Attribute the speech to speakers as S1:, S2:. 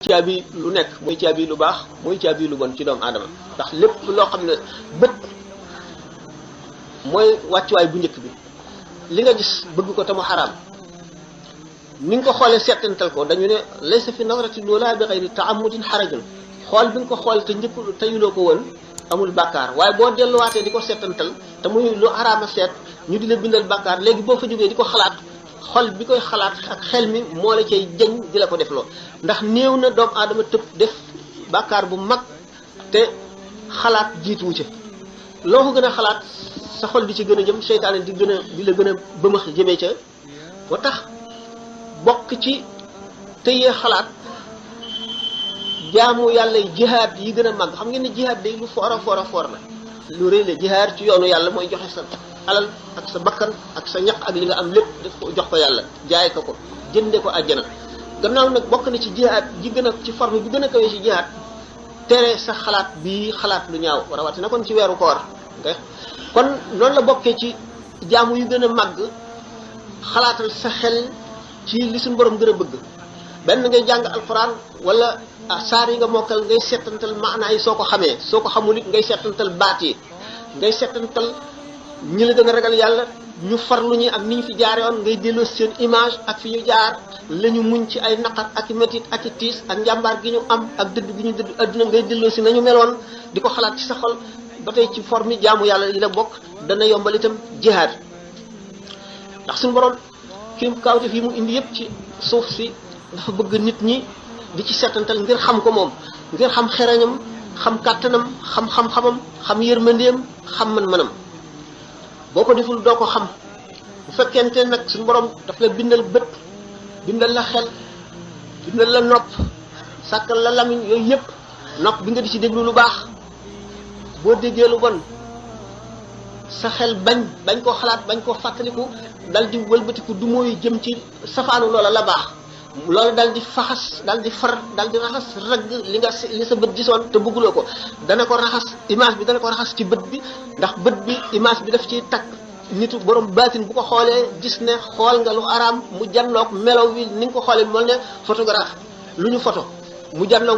S1: caabi lu nekk mooy caabi lu baax mooy caabi lu bon ci doomu aadama ndax lépp loo xam ne bët mooy wàccuwaay bu njëkk bi li nga gis bëgg ko te mu xaraam ni nga ko xoolee seetantal ko dañu ne laysa fi nazrati loola bi xayri taamudin xarajun xool bi nga ko xool te njëkk teyuloo ko woon amul bàkkaar waaye boo delluwaatee di ko seetantal te muy lu xaraama seet ñu di la bindal bàkkaar léegi boo fa jógee di ko xalaat xol bi koy xalaat ak xel mi moo la cay jëñ di la ko def loo ndax néew na doomu aadama tëb def bàkkaar bu mag te xalaat jiituwu ca loo ko gën a xalaat sa xol di ci gën a jëm seytaane di la gën a bëmax jëmee ca moo tax bokk ci tëyee xalaat jaamu yàlla jihaad yi gën a mag xam ngeen ne jihaad day lu foor a foor a foor la lu rëy la jihaad ci yoonu yàlla mooy joxe sa alal ak sa bakkan ak sa ñaq ak li nga am lépp def ko jox ko yàlla jaay ko jënde ko àjjana gannaaw nag bokk na ci jihaad ji gën a ci forme bi gën a kawee ci jihaad tere sa xalaat bii xalaat lu ñaaw rawatina kon ci weeru koor nga kon noonu la bokkee ci jaamu yu gën a màgg xalaatal sa xel ci li suñu borom gën a bëgg benn ngay jàng alquran wala saar yi nga mokkal ngay seetantal maanaa yi soo ko xamee soo ko xamul it ngay seetantal baat yi ngay seetantal ñi la gën a ragal yàlla ñu farlu ñi ak ni ñu fi jaare woon ngay delloo seen image ak fi ñu jaar la ñu muñ ci ay naqar ak i métit ak i tiis ak njàmbaar gi ñu am ak dëdd gi ñu dëdd adduna ngay delloo si nañu meloon di ko xalaat ci sa xol ba tey ci forme jaamu yàlla yi la bokk dana yombal itam jihaad ndax suñu borom kim kawte fi mu indi yëpp ci suuf si dafa bëgg nit ñi di ci seetantal ngir xam ko moom ngir xam xereñam xam kàttanam xam xam-xamam xam yërmandeem xam man-manam boo ko deful doo ko xam bu fekkente nag suñu borom daf la bindal bët bindal la xel bindal la nopp sàkkal la lamiñ yooyu yëpp nopp bi nga di ci déglu lu baax boo déggee lu bon sa xel bañ koo xalaat bañ koo fàttaliku dal di wëlbatiku du mooy jëm ci safaanu loola la baax loolu dal di faxas dal di far dal di raxas ragg li sa bët gisoon te bëgguloo ko dana ko raxas image bi dana ko raxas ci bët bi ndax bët bi image bi daf ciy takk nitu borom baatin bu ko xoolee gis ne xool nga lu araam mu janloog melaw wi ni nga ko xoolee mel ne photographe lu ñu photo mu janloog